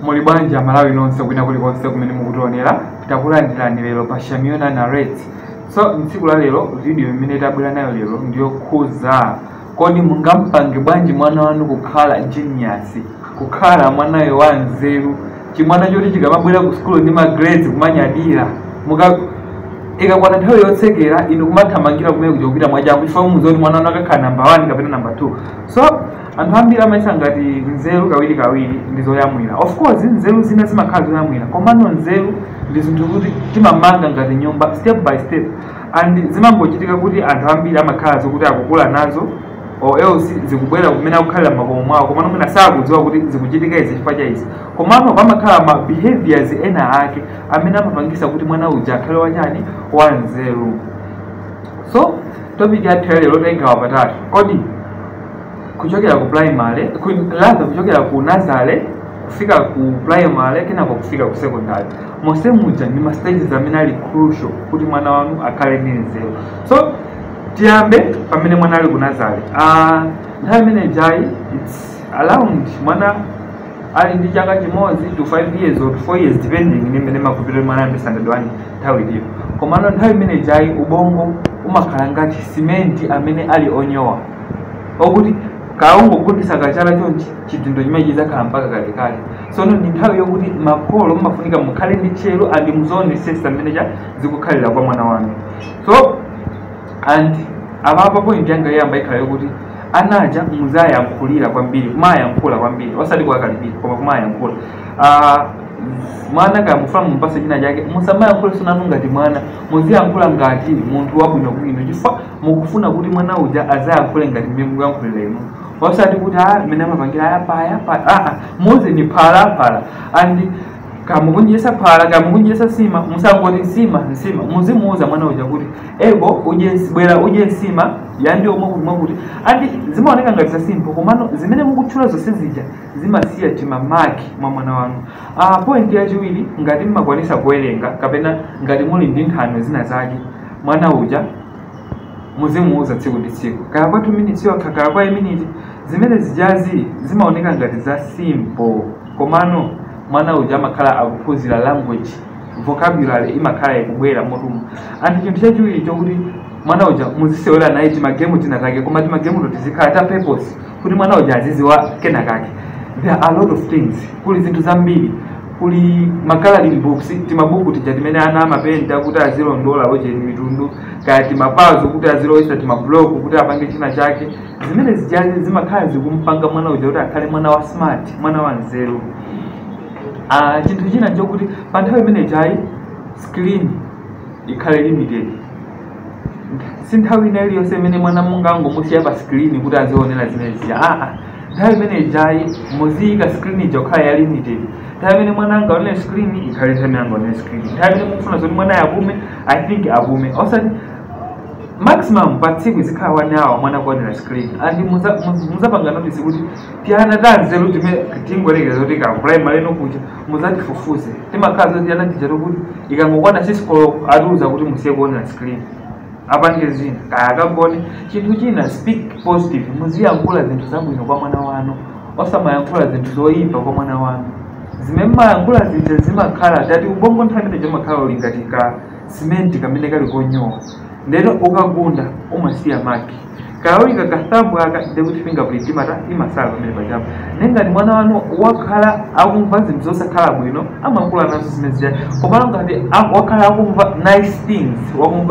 Muli bwanji Amalawi nonse kwina kulikonse kumene mukutionera? Takulandirani lero pa Shamiona Narrates. So mtsiku la lero, video imene tabwera nayo lero ndiyokhuza: kodi mungampange bwanji mwana wanu kukhala genius, kukhala mwanayo wa nzeru, chimwana choti chikamabwera ku sukulu ndi ma grades kumanyadira, muka ikakwana nthawi yotsekera inu kumathamangira kumene kuja kupita mwachangu, chifukwa mudziwa kuti mwana wanu akakhala number 1 kapena number 2? So anthu ambiri amayesa ngati nzeru kawiri kawiri ndi zoyamwira. Of course nzeru zina zimakhala zoyamwira, komano nzeru ndi zinthu kuti timamanga ngati nyumba, step by step, and zimangochitika kuti anthu ambiri amakhala zokuti akukula nazo or else zikubwera kumene akukhalira makomo mwawo, komano mwina sakudziwa kuti zikuchitika izi chifukwa cha izi. Komano pamakhala ma behaviors ena ake amene amapangisa kuti mwana uja akhale wachani, wanzeru. So topic yathu ya lero tayigawa patatu. Kodi kuchokera ku primary, rather kuchokera ku nursery kufika ku primary, kenako kufika ku secondary, monse muja ndi ma stages amene ali crucial kuti mwana wanu akhale ndi nzeru? So tiyambe pamene mwana ali ku nursery. Nthawi imene jayi, it's around mwana ali ndi chaka chimodzi to 5 years or to 4 years, depending ndi mmene makupita mwana ali standard 1 nthawi iliyo. Komano nthawi imene jayi ubongo umakhala ngati simenti amene ali onyowa, okuti kaungogundisa kachala chonchi, chidindo chimene chidzakhala mpaka kalekale. Sono ndi nthawi yokuti makolo mumafunika mukhale ndi tcheru and muzionesesa mmene cha zikukhalira kwa mwana wanu. So and apapa point yanga yoyamba ikhala yokuti anaja muzayankhulira kwambiri, kumayankhula kwambiri, osati kuwakalipira koma kumayankhula. Mwana kaya mufuna mumupase china chake, musamayankhule sonanu ngati mwana, muziyankhula ngati munthu wabwinobwino, chifukwa mukufuna kuti mwana uja azayankhule ngati mmene mukuyankhulira inu, osati kuti a mmene amapangira aya paya paya. Aa, muuzeni phala phala. And kamukunjesa phala, kamukunjesa nsima, musangoti nsima nsima. Muzimuuza mwana uja kuti ego udye, bwera udye nsima yandiwo mwakuti mwakuti. And zimaoneka ngati za simple, komano zimene mukutchula zonse zija zimasiya tima mark mwa mwana wanu. Point yachiwiri, ngati mmakwanisa kuwerenga kapena ngati muli ndi nthano zina zake, mwana uja muzimuuza tsiku ndi tsiku, kaya kwa 2 minutes yokha, kaya kwa minute. Zimene zijazi zimaoneka ngati za simple, komano mwana uja amakhala akuphunzira language, vocabulary imakhala ikubwera motumo. And chinthu chachiwiri chokuti mwana uja muzisewera naye tima game tina take, koma tima game to tizikhala ta purpose, kuti mwana uja aziziwa kena kake. There are a lot of things, kuli zinthu zambiri, kuli ma coloring books, timabuku tija timene ana amapenta kuti azilondola ocheni mitundu, kaya tima puzzle kuti azilowesa tima block kuti apange china chake. Zimene zijazi zimakhala zikumpanga mwana uja kuti akhale mwana wa smart, mwana wa nzeru. Chinthu china nchokuti pa nthawi imene jayi screen ikhale limited. Si nthawi ina iliyonse imene mwana mungangomusiya pa screen kuti azionera zimene zija. Aa, nthawi imene jayi muziyika screen ija kukhala ya limited. Nthawi imene mwana angaonere screen ikhale nthawi imene angaonere screen. Nthawi imene mukufuna zoti mwana apume, I think apume, osati maximum pa tsiku izikhala 1 hour mwana kuonera screen. And muzapanga notice kuti tiyana tanzeru time tingorekeza kuti ka primary no kuja muzatifufuze, timakhala zoti ana tija tokuti ikangokwana 6 koloko atiuza kuti musiye kuonera screen, apange zina, kaya akagone. Chinthu china, speak positive. Muziyankhula zinthu zabwino kwa mwana wanu, osamayankhula zinthu zoyipa kwa mwana wanu. Zimene mmayankhula zija zimakhala tati ubongo nthawi imene zimakhala uli ngati ka simenti kamene kali konyowa, ndeno ukagunda umasiya mark. Kaya uli kakathambo aka, ndekuti fingerprint imata imasala pamene pachapo. Nengati mwana wanu wakhala akumva zinthu zosakhala bwino, amakula nazo zimene zija. Komano ngati wakhala akumva nice things,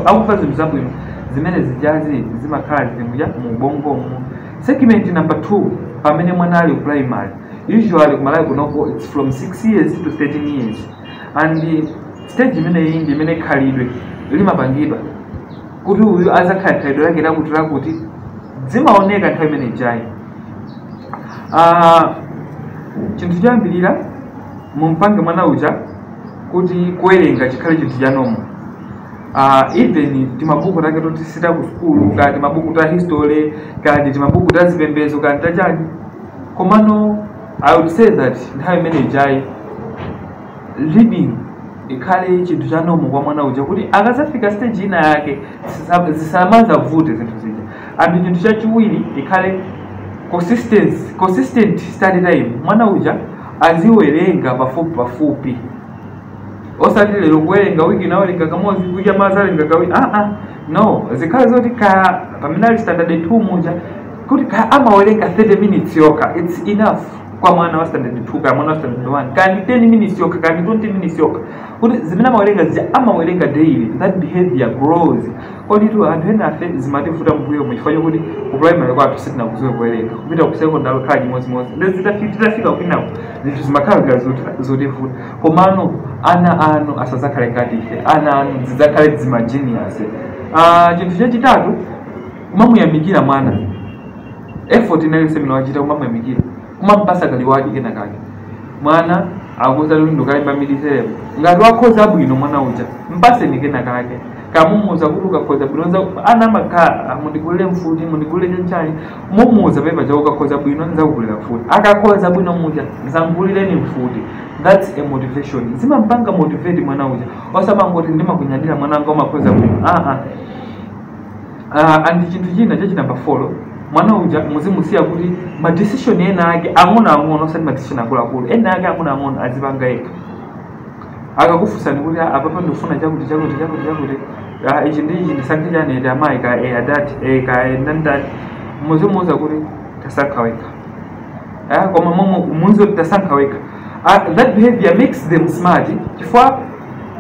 akumva zinthu zabwino, zimene zijazi zimakhala zili muja mu ubongomo. Segment number 2, pamene mwana ali ku primary, usually kumalawi kunoko it's from 6 years to 13 years, and stage imeneyi ndi imene khalidwe limapangidwa, kuti uyu azakhala khalidwe lake lakuti lakuti, zimaoneka nthawi imene ijayi. Chinthu choyambirira, mumpange mwana uja kuti kuwerenga chikhale chinthu cha normal. Even timabuku take toti sita ku sukulu, kaya timabuku ta history, kaya timabuku ta zipembedzo, kaya tachani, komano I would say that nthawi imene ijayi reading ikhale chinthu cha normal kwa mwana uja, kuti akazafika stage ina yake zisamazavute zinthu zija. And chinthu chachiwiri ikhale consistency, consistent study time. Mwana uja Aziwerenga pafupi pafupi, osati lero kuwerenga, wiki nawerenga kamodzi, wiki amazawerenga kawiri. No, zikhale zoti ka pamene ali standard 2 muja, kuti ka amawerenga 30 minutes yokha, it's enough kwa mwana wa standard 2, ka mwana wa standard 1, kani 10 minutes yokha, kani 20 minutes yokha, kuti zimene amawerenga zija amawerenga daily. That behavior grows. Kodi tu anthu ena afe zimativuta mbuyo chifukwa chokuti ku primary kwathu sitinakuziwe kuwerenga, kupita ku secondary khala chimodzimodzi, ndezitafika kwinako zinthu zimakhala ngati zotivuta. Komano ana anu asazakhale ngati ife, ana anu zidzakhale zima genius. Chinthu chachitatu, kumamuyamikira mwana. Effort inaliyonse imene wachita, kumamuyamikira, kumampasa ka reward kena kake. Mwana akuza kuti ndikalemba mid-term, ngati wakhoza bwino mwana uja, mpaseni kena kake. Kamumuza kuti ukakhoza bwino, ana amakhala, "Mundigulire mfuti, mundigulire chanchani." Mumuuza pepa cha ukakhoza bwino nzakugulira mfuti. Akakhoza bwino muja, "Nzangulireni mfuti." That's a motivation, zimampanga motivate mwana uja. Osamangoti, "Ndimakunyadira mwana wanga, umakhoza bwino." And chinthu china chachi number 4, mwana uja muzimusiya kuti ma decision ena ake ang'onoang'ono, osati ma decision akuluakulu, ena ake ang'onoang'ono azipanga yekha. Akakufunsani kuti, "Ah, apapa ndikufuna chakuti, chakuti, chakuti, chakuti, ah, ichi ndi ichi, ndisankhe chani ete amayi ka adati ka ndandani?" Muzimuuza kuti, "Tasankha wekha." Ah, koma momwe muzi kuti tasankha wekha. Ah, that behavior makes them smart, chifukwa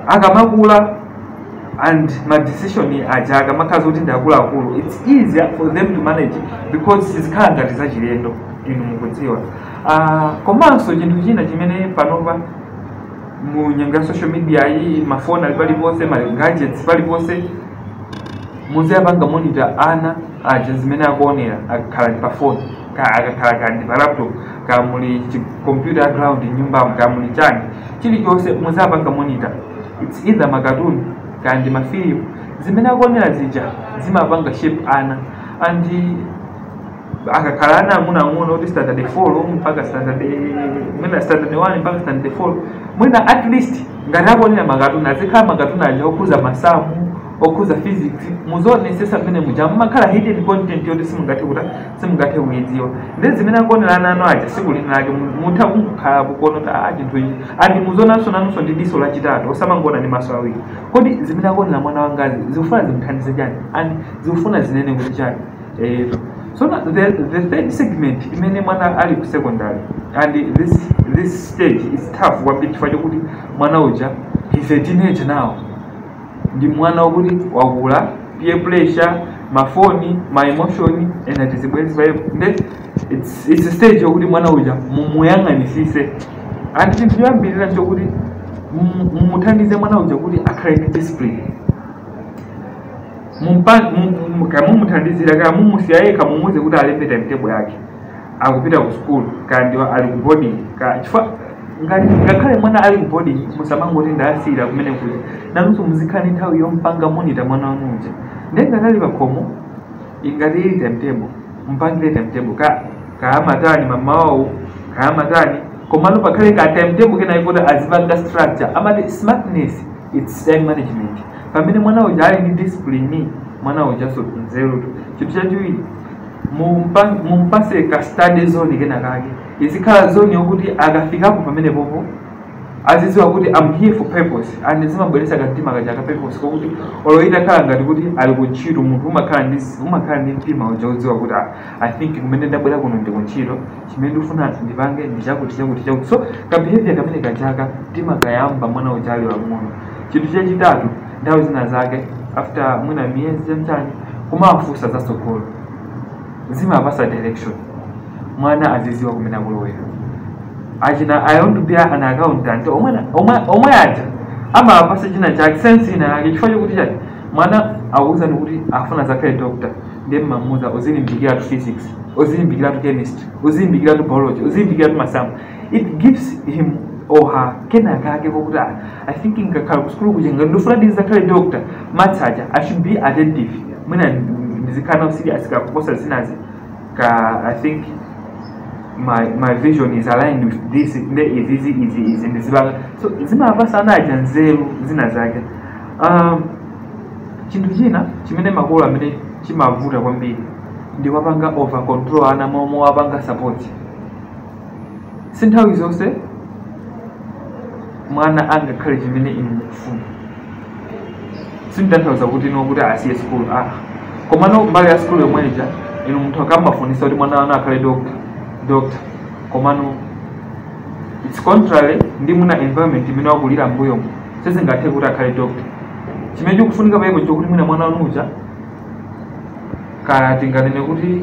akamakula and ma decision aja akamakhala kuti ndi akuluakulu, it's easier for them to manage because sizikhala ngati zachilendo, inu mukudziwa. Komanso chinthu china chimene panopa mu nyengo ya social media iyi, mafoni ali paliponse, ma gadgets paliponse, muziyapanga monitor ana aja zimene akuonera. Akakhala ndi pa phone, ka akakhala kandi pa laptop, ka muli computer ground nyumbamo, ka muli chani, chilichonse muziyapanga monitor. It's either makatuni kandi mafilimu, zimene akuonera zija zimapanga shape ana. And akakhala ana ang'onoang'ono kuti standard 4 mpaka standard, mwina standard 1 mpaka standard 4, mwina at least ngati akuonera makatuni, azikhala makatuni aja okhuza masamu, okhuza physics. Muzionesesa mmene muja mumakhala hidden content yoti simungathe kuta, simungathe kuyidziwa. Ndi zimene akuonera ana anu aja, siku lina lake mutha kukhala kukuona kuti, ah, chinthu ichi. And muzionanso nanunso ndi diso lachitatu, osamangona ndi maso awiri. Kodi zimene akuonera mwana wangazi zikufuna zimuthandize chani and zikufuna zinene kuti chani? So now the third segment, imene mwana ali ku secondary, and this stage is tough kwambiri chifukwa chokuti mwana uja, he's a teenager now, ndi mwana wokuti wakula, peer pressure, mafoni, ma emotion ena tizibwezi paipo. Nde it's a stage yokuti mwana uja mumuyang'anisise. And chinthu choyambirira nchokuti mumuthandize mwana uja kuti akhale ndi discipline. Kamumuthandizira kaya mumusiya yekha, mumuuze kuti alembe timetable yake, akupita ku school kaya ndi ali ku boarding ka, chifukwa ngati ngakhale mwana ali ku boarding, musamangoti ndasiyira kumene kuja. Nanunso muzikhala ndi nthawi yompanga monitor mwana wanu uja. Ndiye ngati ali pakhomo, ingati ili timetable, mpangire timetable ka kaamatani mamawawu, kaamatani, komano pakhale ka timetable kenayi kuti azipanga structure. Amati smartness, it's time management. Pamene mwana uja ali ndi discipline, mwana uja so nzerutu. Chinthu chachiwiri, mumpase ka study zone kena kake. Izikhala zone yokuti akafikapo pamene popo azidziwa kuti I'm here for purpose, and zimabweretsa kamtima kaja ka purpose, kokuti olo itakhala ngati kuti ali kuntchito, munthu umakhala ndi mtima uja udziwa kuti, ah, I think kumene ndabwera kuno ndi kuntchito, chimene ndikufuna ndipange ndi chakuti, chakuti, chakuti. So ka behavior kamene kachaka timakayamba mwana uja ali wang'ono. Chinthu chachitatu, nthawi zina zake after mwina miyezi chanchani, kumawafunsa zatsogolo, zimapasa direction. Mwana aziziwa kumene akulowera. Achina "I want to be an accountant" omwe aja amapasa china chake, sense ina yake, chifukwa chokuti chani? Mwana akuwuzani kuti afuna zakhale doctor, ndiye mmamuuza, "Uzilimbikiratu physics, uzilimbikiratu chemistry, uzilimbikiratu biology, uzilimbikiratu masamu." It gives him or her kena kake kokuti, ah, I think ngakhala ku sukulu kuja, ngati ndifuna ndizakhale doctor, maths aja I should be attentive, mwina ndizikhala nawo serious kakuposa zinazi ka. I think my vision is aligned with this, nde izi izi izi izi ndizipanga. So zimapasa ana aja nzeru zina zake. Chinthu china chimene makolo amene chimavuta kwambiri ndi wapanga over control ana momwe wapanga support. Si nthawi zonse. mwana angakhale chimene inu mukufuna. Sinditanthauza kuti ino kuti asiye school, ah, komano mbali ya school yomweja inu munthu akamafunisa kuti mwana wanu akhale doctor, komano it's contrary ndi muna environment imene wakulira mbuyomo, sizingathe kuti akhale doctor. Chimene chikufunika paipo chokuti mwina mwana wanu uja, kaya tinganene kuti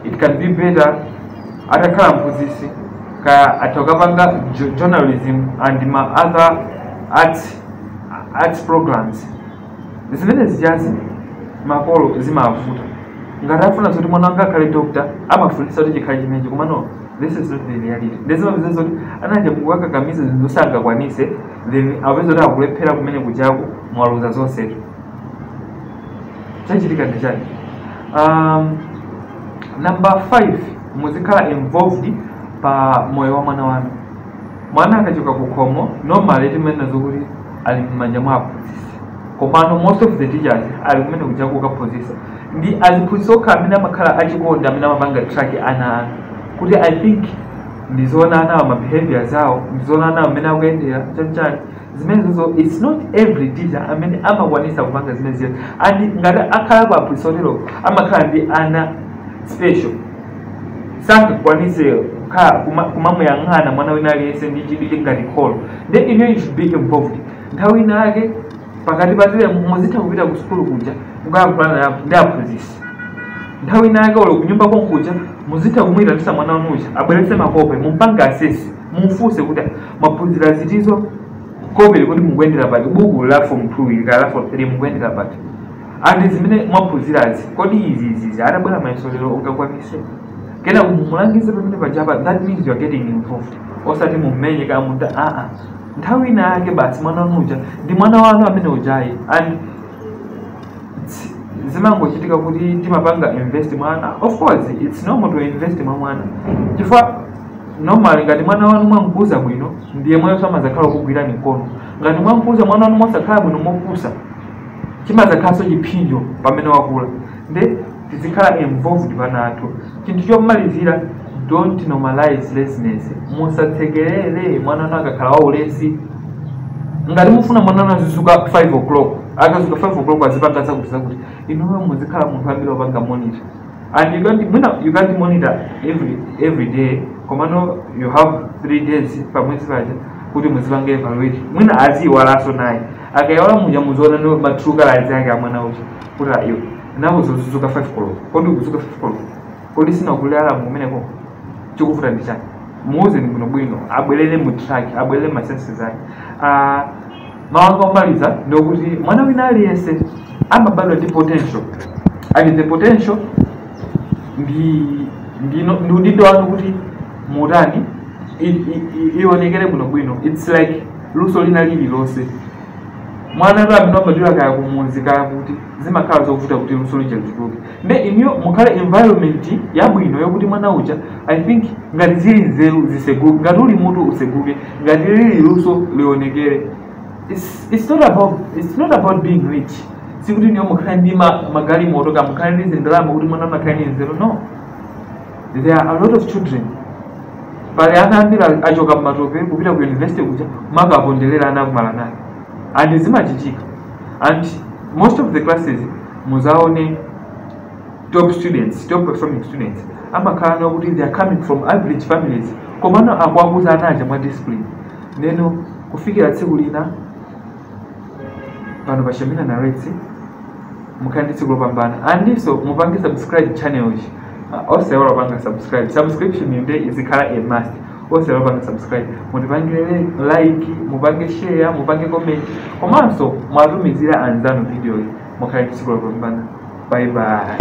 it can be better atakhala mphunzitsi, kaya atakapanga journalism and ma other arts programs. Zimene zijazi makolo zimavuta. Ngati afuna zoti mwana wanga akhale doctor, amafunisa kuti chikhale chimenechi, koma no, this is not the reality. Ndizimapeza zoti anaja mukakakamiza zinthu zosangakwanise, then apeza kuti akulephera kumene kujaku, mwaluza zonsetu. Chachitika ndi chani? Number 5, muzikhala involved pa moyo wa mwana wanu. Mwana akachoka kukhomo, normally timanena zokuti ali m'manja mwa aphunzitsi, komano most of the teachers ali kumene kuja kukaphunzitsa ndi aziphunzitsi okha amene amakhala achikondi, amene amapanga track ana anu kuti I think ndizoona anawo ma behaviors awo, ndizoona anawo amene akuyendera chanichani zimenezozo. It's not every teacher amene amakwanisa kupanga zimene zija, and ngati akhala pa aphunzitsi otero amakhala ndi ana special, sangakwanise kukhala kumamuyang'ana mwana wina aliyense ndi chidwi ngati kholo. Then inu you should be involved. Nthawi ina yake pakati patire muzitha kupita ku sukulu kuja mukayankhulana ndi aphunzitsi. Nthawi ina yake olo kunyumba konkuja muzitha kumuyitanisa mwana wanuja abweretse makope, mumpange assess, mumfunse kuti mwaphunzira zitizo, kope likuti mukuyendera pati, buku la form 2 ili kaya la form 3 mukuyendera pati, and zimene mwaphunzirazi kodi izi izi atabwera mayeso lero ungakwanise? Kena mumulangize pamene pajapa. That means you are getting involved, osati mummenye kaya muta aa. Nthawi ina yake basi mwana wanuja ndi mwana wanu amene ujayi, and zimangochitika kuti timapanga invest mwana. Of course it's normal to invest mwa mwana, chifukwa normally ngati mwana wanu mwamkuza bwino ndiye mwayo samazakhala kugwirani mkono. Ngati mwamkuza mwana wanu mosakhala bwino, mopusa, chimazakhalanso chipsinjo pamene wakula. Nde tizikhala involved pana athu. Chinthu chomalizira, don't normalize laziness. Musatsekerere mwana wanu akakhala waulesi. Ngati mufuna mwana wanu azizuka 5 o'clock, akazuka 5 o'clock azipanga zakuti zakuti, inuyo muzikhala munthu ambiri wapanga monitor. And you can't, mwina you can't monitor every day, komano you have 3 days pamwezi paja kuti muzipanga evaluate. Mwina aziyiwalanso naye, akayiwala muja muziona no ma true colors ake amwana uja kuti ayo nawo uzuzuka 5 koloko, kodi ukuzuka 5 koloko, kodi sina alarm kumeneko, chikuvuta ndi chani? Muuzeni bwinobwino abwerere mu track, abwerere ma senses ake. Mawu omaliza ndikuti mwana wina aliyense amabadwa ndi potential, and the potential ndi udindo wanu kuti mutani ionekere bwinobwino. It's like luso lina lililonse, mwana tu amene wabadwira kaya kumuzi kaya kuti zimakhala zovuta kuti luso lija lituluke. Nde inuyo mukhale environment yabwino yokuti mwana uja, I think ngati zili nzeru ziseguke, ngati uli mutu useguke, ngati lili luso lionekere. It's not about being rich. Sikuti niyo mukhale ndi magalimoto ka mukhale ndi zindalama kuti mwana akhale ndi nzeru, no. There are a lot of children, pali ana ambiri achoka mmatope kupita ku university kuja makaponderera ana akumala naye, and zimachitika. And most of the classes muzaone top students, top performing students amakhala nawo kuti they are coming from average families, komano akuakuza anaja mwa discipline. Neno kufikira tsiku lina pano pa Shamina Narrates, mukhale ndi tsiku lopambana. Andinso mupange subscribe channel iyi, osaiwala kupanga subscribe. Subscription nde izikhala a must. Osaiwala kupanga subscribe, mutipangire like, mupange share, mupange comment, komanso mwatumizira anzanu video iyi. Mukhale ndi tsiku lopambana. Bye bye.